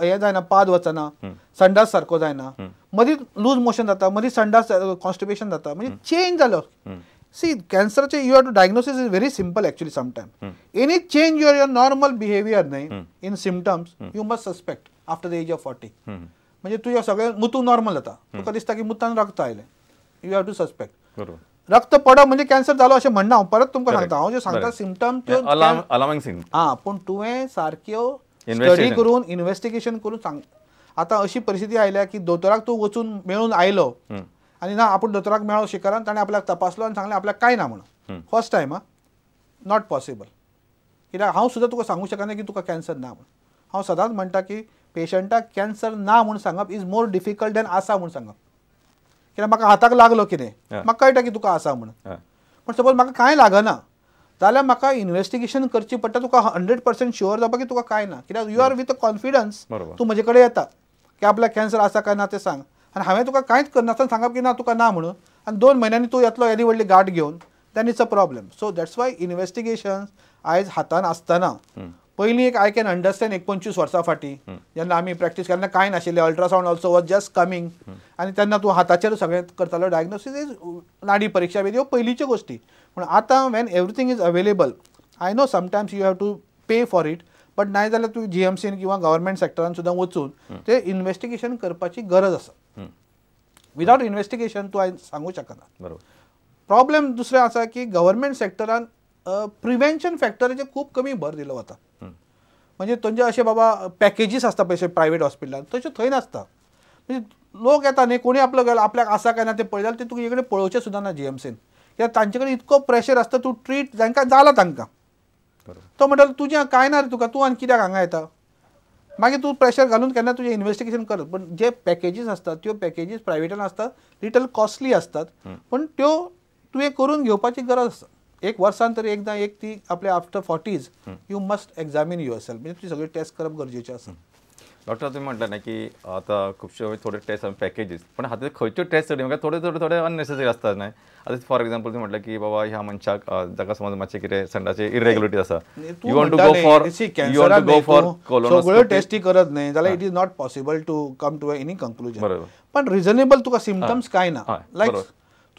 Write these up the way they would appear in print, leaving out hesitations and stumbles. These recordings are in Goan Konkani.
हें जायना, पाद वचना, संडास सारको जायना, मदीं लूज मोशन जाता, मदीं संडास कॉन्स्टिपेशन जाता, म्हणजे चेंज जालो. सी कॅन्सराचे you have to diagnosis is very simple actually. Sometime any change your your normal behaviour न्हय in symptoms you must suspect after the age of 40. म्हणजे तुझ्या सगळें मुतू नॉर्मल जाता, तुका दिसता की मुतान रक्त आयलें, you have to suspect. रक्त पडप म्हणजे कॅन्सर जालो अशें म्हणना हांव, परत तुमकां सांगता, हांव जे सांगता सिमटम त्यो हां, पूण तुवें सारक्यो स्टडी करून इन्वेस्टिगेशन करून सांग. आतां अशी परिस्थिती आयल्या की दोतोराक तूं वचून मेळून आयलो आनी ना आपूण दोतोराक मेळ्ळो शिकारान, ताणें आपल्याक तपासलो आनी सांगलें आपल्याक कांय ना म्हणून, फर्स्ट टायम आं, not possible. कित्याक हांव सुद्दां तुका सांगूंक शकना की तुका कॅन्सर ना म्हणून. हांव सदांच म्हणटा की पेशंटाक कॅन्सर ना म्हूण सांगप is more difficult than आसा म्हूण सांगप. कित्याक म्हाका हाताक लागलो कितें, म्हाका कळटा की तुका आसा म्हणून, पण सपोज म्हाका कांय लागना जाल्यार म्हाका इन्वेस्टिगेशन करची पडटा, तुका 100% शुअर जावपा की तुका कांय ना. कित्याक you are with confidence, तूं म्हजे कडेन येता की आपल्याक कॅन्सर आसा काय ना तें सांग, आनी हांवें तुका कांयच करनासतना सांगप की ना तुका ना म्हणून, आनी 2 म्हयन्यांनी तूं येतलो येदी व्हडली गांठ घेवन, then it's a problem. So that's why investigation आयज हातान आसतना पयलीं एक I can understand, एक 25 वर्सां फाटीं जेन्ना आमी प्रॅक्टीस केन्ना कांय नाशिल्लें, ultrasound also was just coming, आनी तेन्ना तूं हाताचेर सगळें करतालो डायग्नोसीस is नाडी परिक्षा बी ह्यो पयलींच्यो गोश्टी. पूण आतां when everything is available, I know sometimes you have to pay for it, but नाय जाल्यार तूं जीएमसीन किंवा गव्हर्मेंट सेक्टरान सुद्दां वचून ते इन्वेस्टिगेशन करपाची गरज आसा. विदावट इन्वेस्टिगेशन तूं आयज सांगूं शकना. बरोबर. प्रॉब्लेम दुसरें आसा की गव्हर्मेंट सेक्टरान प्रिवेन्शन फॅक्टराचेर खूब कमी भर दिलो वता. म्हणजे थंयचे अशें बाबा पॅकेजीस आसता पळय प्रायवेट हॉस्पिटलान, तशें थंय नासता. म्हणजे लोक येता न्ही, कोणी आपलो गेलो आपल्याक आसा काय ना तें पळयता जाल्यार ते तुजे कडेन पळोवचें सुद्दां ना जीएमसीन, कित्याक तांचे कडेन इतको प्रेशर आसता, तूं ट्रीट जांकां जाला तांकां, तो म्हणटा तुजें कांय ना रे तुका, तूं आनी कित्याक हांगा येता, मागीर तूं प्रेशर घालून केन्ना तुजें इन्वेस्टिगेशन करत. पूण जे पॅकेजीस आसतात त्यो पॅकेजीस प्रायवेटान आसतात, लिटल कॉस्टली आसतात, पूण त्यो तुवें करून घेवपाची गरज आसता. एक वर्सान तरी एकदां एक ती आपल्या after 40s you must examine yourself, म्हणजे ती सगळी टेस्ट करप गरजेचें आसा. डॉक्टर तुमी म्हटलें न्ही की आतां खुबश्यो थोड्यो टेस्ट पॅकेजीस, पण हातूंत खंयच्यो टेस्ट चड म्हाका थोडे थोडे थोडे अननेसेसरी आसतात न्हय. आतां फॉर एग्जाम्पल तुमी म्हटलें की बाबा ह्या मनशाक जाका समज मातशें कितें संडाचे इरेग्युलरिटी आसा, you want to go for सगळ्यो टेस्टी करत न्हय जाल्यार it is not possible to come to any conclusion. पण रिजनेबल तुका सिमटम्स कांय ना, लायक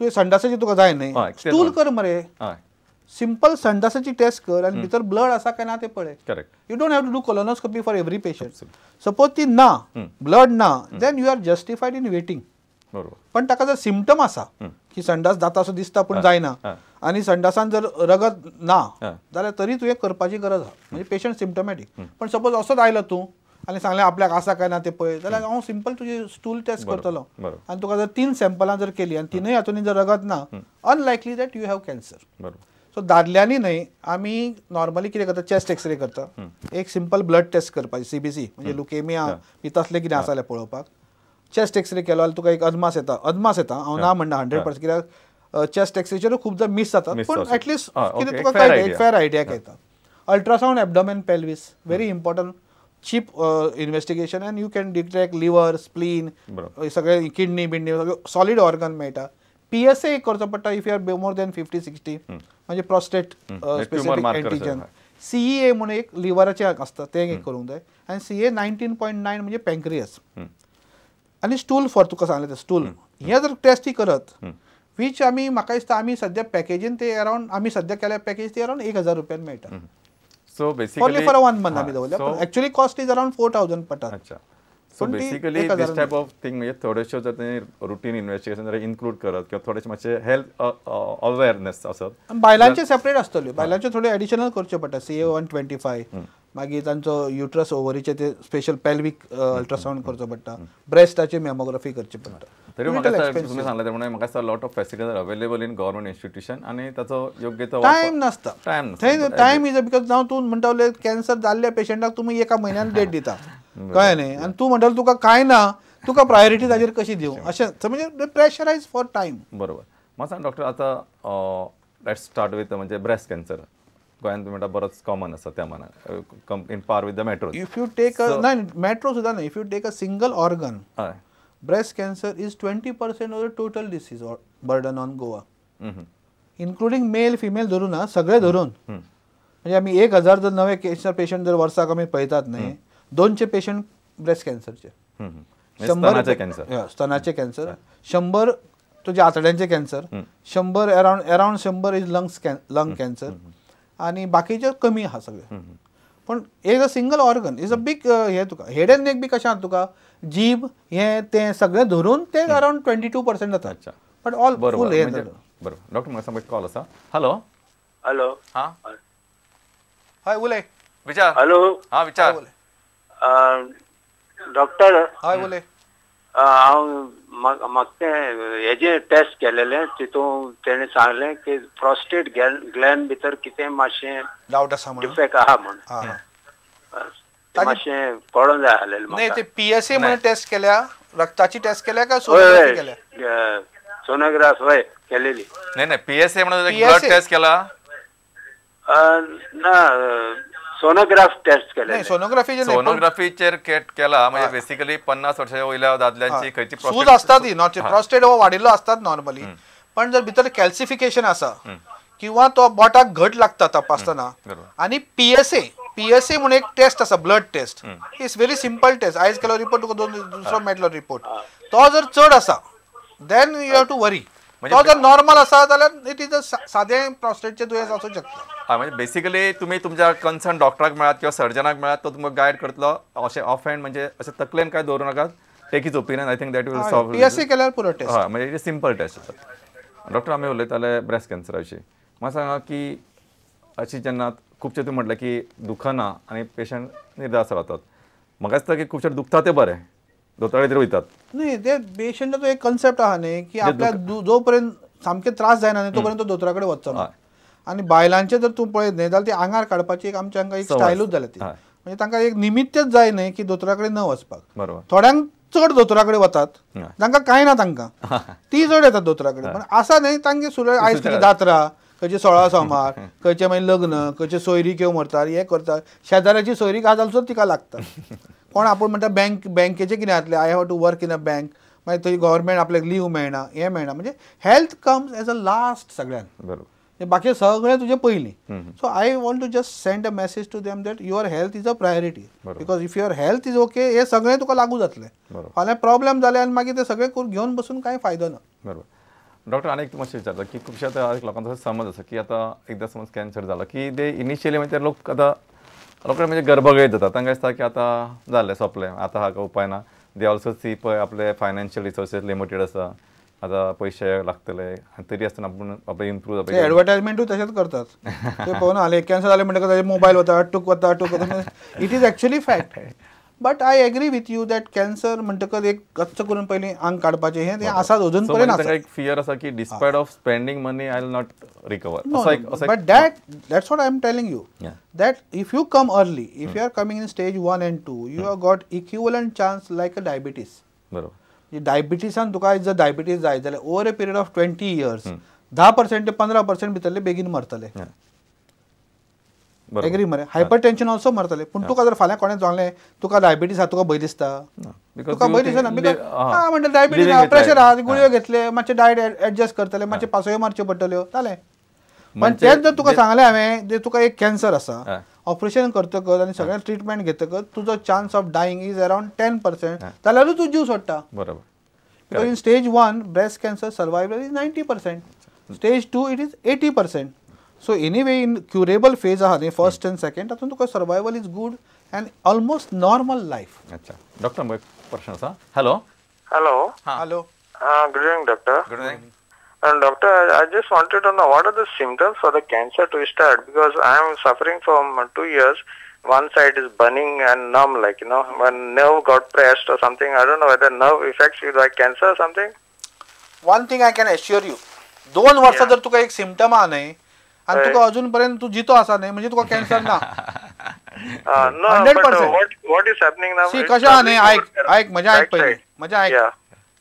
तुवें संडासाची तुका जाय न्हय, स्टूल कर मरे, सिंपल संडासाची टेस्ट कर आनी भितर ब्लड आसा काय ना तें पळय. Correct. You don't have to do colonoscopy for every patient. Suppose ती ना, ब्लड ना, then you are justified in waiting. पण ताका जर सिमटम आसा की संडास जाता असो दिसता पूण जायना आनी संडासान जर रगत ना जाल्यार तरी तुवें करपाची गरज आसा, म्हणजे पेशंट सिमटमॅटीक. पण सपोज असोच आयलो तूं आनी सांगलें आपल्याक आसा काय ना तें पळय, जाल्यार हांव सिंपल तुजी स्टूल टेस्ट करतलो आनी तुका जर 3 सॅम्पलां जर केली आनी तिनूय हातूंत जर रगत ना, unlikely that you have cancer. So दादल्यांनी न्हय, आमी नॉर्मली कितें करता, चेस्ट एक्सरे करता, एक सिंपल ब्लड टेस्ट करपाची, सीबीसी म्हणजे लुकेमिया बी तसलें कितें आसा जाल्यार पळोवपाक. चेस्ट एक्सरे केलो जाल्यार तुका एक अदमास येता, अदमास येता, हांव ना म्हणना 100%, कित्याक चेस्ट एक्सरेचेर खुबदां मीस जातात, पूण एटलिस्ट कितें तुका कळटा, एक फेर आयडिया येता. Ultrasound abdomen pelvis very important, cheap investigation, and you can detect liver, spleen, सगळे किडनी बिडनी सगळे सॉलीड ऑर्गन मेळटा. पीएसए एक करचो पडटा if you are more than 50-60, म्हणजे प्रोस्टेट स्पेसिफिक एंटीजन. सीईए म्हणून एक लिव्हराचें आसता तें एक करूंक जाय, आनी सीए 19.9 म्हणजे पँक्रियस. आनी स्टूल फॉर तुका सांगलें तें स्टूल, हे जर टेस्टी करत वीच आमी म्हाका दिसता आमी सद्या पॅकेजीन ते अरावंड आमी सद्या केल्या पॅकेज ती अरावंड 1000 रुपयान मेळटा. So basically for 1 month आमी दवरल्या, एक्चुअली कॉस्ट is around 4000 पडटा. अच्छा. So basically this type of thing म्हणजे थोडेशे जर तेणी रुटीन इन्वेस्टिगेशन जर इन्क्लूड करत किंवा थोडेशे मातशे हेल्थ अवेअरनेस आसत. बायलांचे सेपरेट आसतल्यो, बायलांचे थोडे एडिशनल करचे पडटा, सीए 125, मागीर तांचो युट्रस ओवरीचे ते स्पेशल पेल्विक अल्ट्रासावंड करचो पडटा, ब्रेस्टाची मेमोग्राफी करची पडटा. तरी म्हाका तुमी सांगलें ते म्हणून म्हाका lot of facilities are available in government institution आनी ताचो योग्य तो टायम नासता. टायम थंय टायम is because जावं तूं म्हणटा कॅन्सर जाल्ल्या पेशंटाक तुमी एका म्हयन्यान डेट दिता, कळ्ळें न्ही, आनी तूं म्हणटा तुका कांय ना, तुका प्रायोरिटी ताजेर कशी दिवं, अशें म्हणजे प्रेशरायज फॉर टायम. बरोबर. म्हाका सांग डॉक्टर, आतां let's start with म्हणजे ब्रेस्ट कॅन्सर गोंयांत तुमी म्हणटा बरोच कॉमन आसा त्या मानान, in par with the metro. If you take a ना मेट्रो सुद्दां न्हय, if you take a single organ, breast cancer is 20% of the total disease burden on Goa, including male female धरून हा, सगळे धरून. म्हणजे आमी 1000 जर नवे कॅन्सर पेशंट जर वर्साक आमी पळयतात न्हय, 200 पेशंट ब्रेस्ट कॅन्सरचे, 100 कॅन्सर, स्तनाचे कॅन्सर, 100 तुझ्या आतड्यांचे cancer, 100 around around 100 is lung cancer आणि बाकीचे कमी आहा सगळे. पण एक a single organ is a big हे तुका हेड अँड नेक बी कशें आहा तुका जीब हे ते सगळें धरून ते अराउंड 22% जाता. बट ऑल फूल हे. बरोबर. डॉक्टर म्हाका सांग कॉल आसा. हॅलो. हॅलो. हां हय उलय. विचार. हॅलो. हां विचार डॉक्टर. हय उलय. हांव म्हाका तें हेजें टेस्ट केलेलें तितून तेणें सांगलें की प्रोस्टेट ग्लॅन भितर कितें मातशें डावट आसा म्हणून, डिफेक्ट आहा म्हणून मातशें कळोंक जाय आसलेलें. नाही ते पीएसए म्हणून टेस्ट केल्या, रक्ताची टेस्ट केल्या काय सोनोग्राफी केल्या? सोनोग्राफ हय केलेली. नाही नाही पीएसए म्हणून ब्लड टेस्ट केला ना, सोनोग्राफ टेस्ट केले. सोनोग्राफी सोनोग्राफीचेर केला म्हणजे बेसिकली 50 वर्षाच्या वयल्या दादल्यांची खंयची सूज असता ती प्रोस्टेट हो वाडिल्लो असतात नॉर्मली, पण जर भितर कॅल्सिफिकेशन आसा किंवा तो बोटाक घट लागता तपासतना. आणि पीएसए पीएसए म्हणून एक टेस्ट आसा, blood test, it's very simple test. आयज केलो रिपोर्ट तुका दोन दुसरो मेळटलो रिपोर्ट. तो जर चड आसा then you have to worry. तो जर नॉर्मल आसा जाल्यार it is a सादें प्रोस्टेटचें दुयेंस आसूं शकता. हा म्हणजे बेसिकली तुम्ही तुमच्या कन्सर्न डॉक्टराक मेळात किंवा सर्जनाक मेळात, तो तुमकां गायड करतलो. अशें ऑफ हँड म्हणजे अशें तकलेन काय दवरूं नाकात, take his opinion. I think that will solve. PSA केल्यार पुरो टेस्ट. हय म्हणजे it is simple test आसा. डॉक्टर आमी उलयताले ब्रेस्ट कॅन्सरा विशीं. म्हाका सांगा की अशी जेन्ना खुबशे तुमी म्हटलें की दुखना आनी पेशंट निर्धास्त रावतात, म्हाका दिसता की खुबशे दुखता ते बरें दोतोरा भितर वयतात. न्ही ते पेशंटाचो एक कन्सेप्ट आहा न्ही की आपल्याक जो पर्यंत सामके त्रास जायना न्ही तो पर्यंत तो दोतोरा कडेन वचचो ना. आनी बायलांचें जर तूं पळयत न्ही जाल्यार ती आंगार काडपाची एक आमच्या हांगा एक स्टायलूच जाल्या ती, म्हणजे तांकां एक निमित्तच जाय न्ही की दोतोरा कडेन न वचपाक. बरोबर. थोड्यांक चड दोतोरा कडेन वतात, तांकां कांय ना तांकां ती चड येतात दोतोरा कडेन. पण आसा न्ही तांगे सुरू आयज कितें जात्रा, खंयचे 16 सोमार, खंयचे मागीर लग्न, खंयचे सोयरीक्यो मरतात, हें करतात, शेजाऱ्याची सोयरीक आसा जाल्यार सुद्दां तिका लागता. कोण आपूण म्हणटा बँक बँकेचें कितें जातलें, I have to work in a bank, मागीर थंय गव्हर्मेंट आपल्याक लीव मेळना, हें मेळना. म्हणजे health comes as a last सगळ्यान, बरोबर, बाकी सगळें तुजें पयलीं. So I want to just send a message to them that your health is a priority, because if your health is okay हें सगळें तुका लागू जातलें. फाल्यां प्रॉब्लेम जाले आनी मागीर तें सगळें करून घेवन बसून कांय फायदो ना. बरोबर. डॉक्टर आनी एक मातशें विचारता की खुबशे आतां लोकांचो समज आसा की आतां एकदां समज कॅन्सर जाला की ते इनिशियली म्हणजे लोक आतां रोखडे म्हणजे गर्भगळीत जाता, तांकां दिसता की आतां जालें सोंपलें, आतां हाका उपाय ना. They also सी पळय आपले फायनान्शियल रिसोर्सीस लिमिटेड आसा, आतां पयशे लागतले आनी तरी आसतना आपूण आपले इम्प्रूव जावपाक. एडवर्टायजमेंटूय तशेंच करतात, ते पळोवन आले कॅन्सर जालें म्हणटकच ताजे मोबायल वता, टूक वता, टूक वता. It is actually fact. But I agree with you that cancer म्हणटकच एक गच्च करून पयलीं आंग काडपाचें हें तें आसा अजून पर्यंत आसा. एक फियर आसा की despite of spending money I will not recover. But that that's what I am telling you, that if you come early, if you are coming in stage 1 and 2, you have got equivalent chance like a diabetes. बरोबर. डायबिटीसान तुका जर डायबिटीज जाय जाल्यार over a period of 20 years 10% ते 15% भितरले बेगीन मरतले. एग्री मरे? हायपरटेन्शन ऑल्सो मरतले. पूण तुका जर फाल्यां कोणें सांगलें तुका डायबिटीज आहा, तुका भंय दिसता? तुका भंय दिसना, because आं म्हणटा डायबिटीज आहा, प्रेशर आहा, गुळयो घेतले, मातशें डायट एडजस्ट करतले, मातशें पासयो मारच्यो पडटल्यो, जालें. पण तेच जर तुका सांगलें हांवें जे तुका एक कॅन्सर आसा, ऑपरेशन करतकच आनी सगळें ट्रिटमेंट घेतकच तुजो chance of dying is around 10% जाल्यारूय तूं जीव सोडटा. बरोबर. Because in stage 1 breast cancer survival is 90%, stage 2 it is 80%. So anyway in curable phase आहा न्ही फर्स्ट एंड सेकंड, तातूंत तुका survival is good and almost normal life. अच्छा डॉक्टर म्हाका एक प्रश्न आसा. Hello. Hello. Hello. Good evening doctor. Good evening. Doctor, I just wanted to know what are the symptoms for the cancer to start, because I am suffering from 2 years. One side is burning and numb, like, you know, when nerve got pressed or something. I don't know whether nerve affects you like cancer or something. One thing I can assure you, 2 वर्सां जर तुका एक सिम्टम आहा न्ही आनी तुका अजून पर्यंत तूं जितो आसा न्ही, म्हणजे तुका कॅन्सर ना. 100%. What is happening now? See कशें आहा न्ही, आयक आयक म्हजें आयक पयलीं, म्हजें आयक.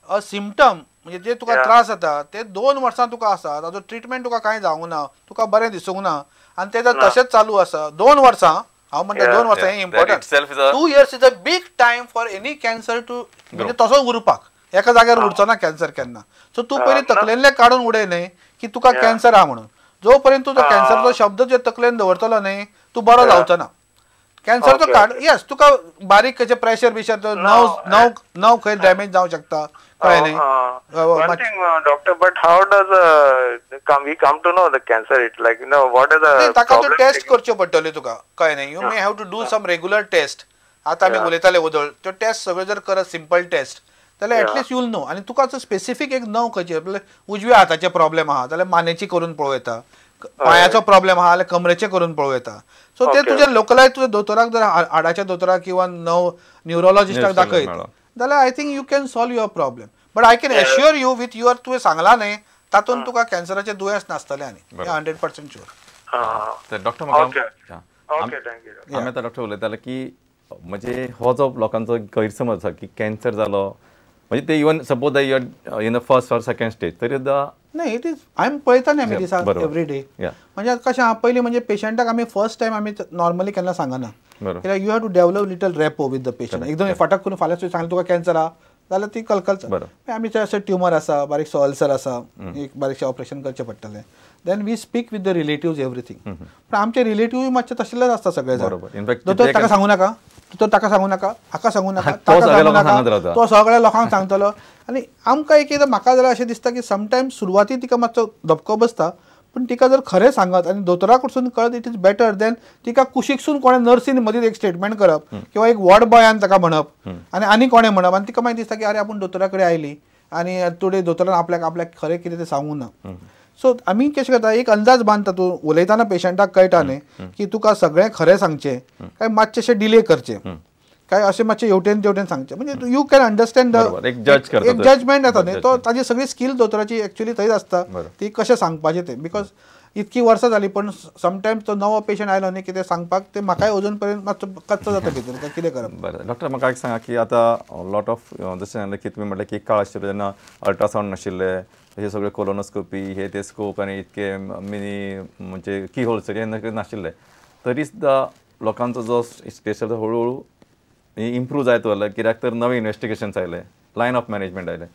अ सिम्टम म्हणजे जे तुका त्रास जाता ते 2 वर्सां तुका आसा, ताजो ट्रिटमेंट तुका कांय जावंक ना, तुका बरें दिसूंक ना आनी ते जर तशेंच चालू आसा 2 वर्सां, हांव म्हणटा 2 वर्सां हें important. 2 years is a big time for any cancer to, म्हणजे तसो उरपाक, एका जाग्यार उरचो ना कॅन्सर केन्ना. सो तूं पयलीं तकलेंतलें काडून उडय न्ही की तुका कॅन्सर आहा म्हणून. जो पर्यंत तूं कॅन्सरचो शब्द जे तकलेन दवरतलो न्ही तूं बरो जावचो ना. कॅन्सरचो कार्ड येस तुका बारीक कशें प्रेशर बिशर नव नव नव खंय डॅमेज जावं शकता कळ्ळें न्ही. One thing, doctor, but how does we come to know the cancer? It like you know what are the ताका त्यो टेस्ट करच्यो पडटल्यो तुका कळ्ळें न्ही. You may have to do some regular test. आतां आमी उलयताले वदळ त्यो टेस्ट सगळ्यो जर करत सिंपल टेस्ट जाल्यार एटलिस्ट यूल नो. आनी तुका स्पेसिफीक एक नव खंयचे उजव्या हाताचे प्रॉब्लेम आहा जाल्यार मानेची करून पळोवं येता, पांयाचो प्रॉब्लेम आहा जाल्यार कमरेचे करून पळोवं येता. सो ते तुजे लोकलायज तुज्या दोतोराक जर हाडाच्या दोतोराक किंवा नव न्युरोलॉजिस्टाक दाखयत जाल्यार I think you can solve your problem. But I can assure you with your तुवें सांगलां न्ही तातूंत तुका कॅन्सराचें दुयेंस नासतलें आनी 100% शुअर. तर डॉक्टर म्हाका आमी आतां डॉक्टर उलयताले की म्हणजे हो जो लोकांचो गैरसमज आसा की कॅन्सर जालो म्हणजे ते even suppose you are in the first or second stage तरी सुद्दां नाही. It is आमी पळयता न्ही आमी दिसा एवरी डे. म्हणजे कशें आहा पयलीं म्हणजे पेशंटाक आमी फर्स्ट टायम आमी नॉर्मली केन्ना सांगना कित्याक you have to develop little rapport with the patient. एकदम फटक करून फाल्यां तुवें सांगलें तुका कॅन्सर आहा जाल्यार ती कलकलता. आमी अशें ट्युमर आसा बारीकसो अल्सर आसा एक बारीकशें ऑपरेशन करचें पडटलें. Then we speak with the relatives everything. पण आमचे रिलेटिव्ह मातशे तशेच आसता सगळे जाण. दोतोर ताका सांगू नाका, दोतोर ताका सांगू नाका, हाका सांगू नाका, ताका सांगू नाका, तो सगळ्या लोकांक सांगतलो. आनी आमकां एक एकदां म्हाका जाल्यार अशें दिसता की समटायम्स सुरवाती तिका मातसो धपको बसता पूण तिका जर खरें सांगत आनी दोतोरा कडसून कळत it is better than तिका कुशीकसून कोणें नर्सीन मदीं एक स्टेटमेंट करप किंवा एक वॉर्ड बॉयान ताका म्हणप आनी आनी कोणें म्हणप आनी तिका मागीर दिसता की अरे आपूण दोतोरा कडेन आयली आनी टुडे दोतोरान आपल्याक आपल्याक खरें कितें तें सांगूं ना. सो आमी कशें करता एक अंदाज बांदता तूं उलयतना पेशंटाक कळटा न्ही की तुका सगळें खरें सांगचें काय मातशें डिले करचें काय अशें मातशें हेवटेन तेवटेन सांगचें. म्हणजे you can understand the एक जजमेंट येता न्ही तो ताजी सगळी स्कील दोतोराची एक्चुअली थंयच आसता ती कशें सांगपाचें तें. Because इतकी वर्सां जालीं पण समटायम्स तो नवो पेशंट आयलो न्ही कितें सांगपाक तें म्हाकाय अजून पर्यंत मातसो कच्चो जाता भितर कितें करप. बरें डॉक्टर म्हाका एक सांगा की आतां लॉट ऑफ जशें जालें की तुमी म्हटलें की काळ आशिल्लो जेन्ना अल्ट्रासावंड नाशिल्ले हे सगळे कोलोनोस्कोपी हे ते स्कोप आनी इतके मिनी म्हणजे की होल सर्जरी हे नाशिल्ले तरी सुद्दां लोकांचो जो स्टेज आसा हळू हळू इम्प्रूव जायत वयलो कित्याक तर नवे इन्वेस्टिगेशन्स आयले, लायन ऑफ मॅनेजमेंट आयले.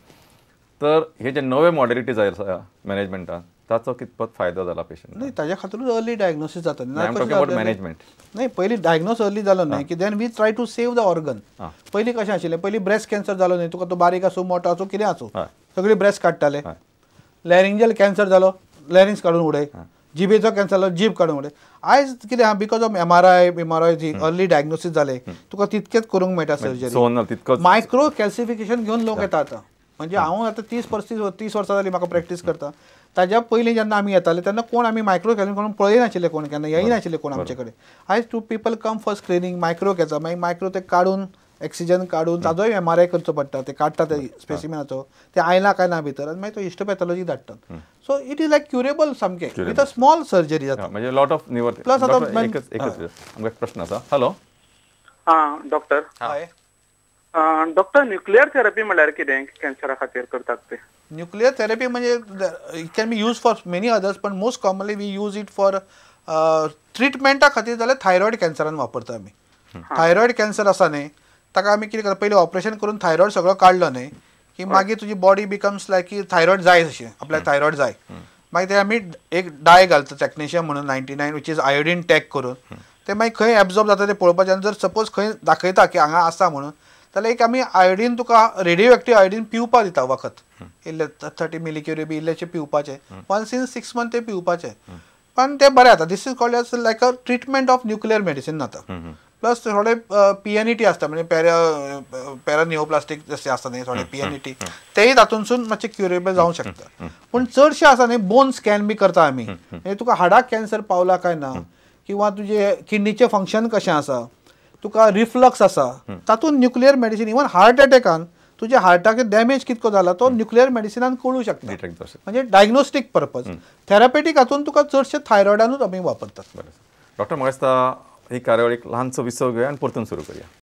तर हे जे नवे मॉडेलिटीज आयले मॅनेजमेंटान ताचो कितपत फायदो जाला पेशंट? नाही ताज्या खातीरूच अर्ली डायग्नोसीस जाता. मॅनेजमेंट नाही पयलीं डायग्नोस अर्ली जालो न्ही की then we try to save the organ. पयलीं कशें आशिल्लें पयलीं ब्रेस्ट कॅन्सर जालो न्ही तुका तो बारीक आसूं मोटो आसूं कितें आसूं सगळी ब्रेस्ट काडटाले. लॅरिंजल कॅन्सर जालो लॅरिंग्स काडून उडय, जिबेचो कॅन्सर जालो जीब काडून उडय. आयज कितें आहा because of MRI बिमआरआय early diagnosis जालें तुका तितकेच करूंक मेळटा सर्जरी. मायक्रो कॅल्सिफिकेशन घेवन लोक येता आतां. म्हणजे हांव आतां 30-35 वर्सां जालीं म्हाका प्रॅक्टीस करता. ताज्या पयलीं जेन्ना आमी येताले तेन्ना कोण आमी मायक्रो कॅल्सिफिकेशन करून पळयनाशिल्ले कोण केन्ना येयनाशिल्ले कोण आमचे कडेन. आयज two people come for screening micro घेता मागीर मायक्रो ते काडून एक्सिजन काडून ताजोय एमआरआय करचो पडटा ते काडटा ते स्पेसिमेनाचो ते आयला काय ना भितर आनी मागीर तो हिस्टोपॅथॉलॉजी धाडटात. So it is like curable सामकें विथ अ स्मॉल सर्जरी जाता. म्हणजे लॉट ऑफ निवर प्लस आतां एकच आमकां एक प्रश्न आसा. हॅलो हां डॉक्टर. हय डॉक्टर, न्युक्लियर थेरपी म्हळ्यार कितें कॅन्सरा खातीर करतात ते? न्युक्लियर थेरपी म्हणजे it can be use for many others पण most commonly we use it for ट्रिटमेंटा खातीर जाल्यार थायरॉयड कॅन्सरान वापरता आमी. थायरॉयड कॅन्सर आसा न्ही ताका आमी कितें करता पयलीं ऑपरेशन करून थायरॉयड सगळो काडलो न्ही की मागीर तुजी बॉडी बिकम्स लायक की थायरॉयड जाय अशें आपल्याक थायरॉयड जाय. मागीर ते आमी एक डाय घालता टॅक्नेशियम म्हणून 99 which is iodine tag करून ते मागीर खंय एब्जॉर्ब जाता ते पळोवपाचें. आनी जर सपोज खंय दाखयता की हांगा आसा म्हणून जाल्यार एक आमी आयोडीन तुका रेडियो एक्टीव आयोडीन पिवपाक दिता वखद इल्लें 30 मिलीक्युरी बी इल्लेशें पिवपाचें वन्स इन 6 मंथ ते पिवपाचें. पण तें बरें जाता. This is called as like a treatment of nuclear medicine जाता. प्लस थोडे PNET आसता म्हणजे पॅरानिओप्लास्टीक जशें आसता न्ही थोडे PNET तेय तातूंतसून मातशें क्युरेबल जावंक शकता. पूण चडशें आसा न्ही बोन स्कॅन बी करता आमी म्हणजे तुका हाडाक कॅन्सर पावला काय ना किंवा तुजें किडनीचें फंक्शन कशें आसा तुका रिफ्लक्स आसा तातूंत न्युक्लियर मेडिसीन इवन हार्ट एटॅकान तुज्या हार्टाक डॅमेज कितको जाला तो न्युक्लियर मेडिसिनान कळूं शकता. म्हणजे डायग्नोस्टीक पर्पज. थेरपेटीक हातून तुका चडशे थायरॉयडानूच आमी वापरतात. बरें डॉक्टर, म्हाका दिसता ही कार्यावळ एक ल्हानसो विसव घेवया आनी परतून सुरू करूया.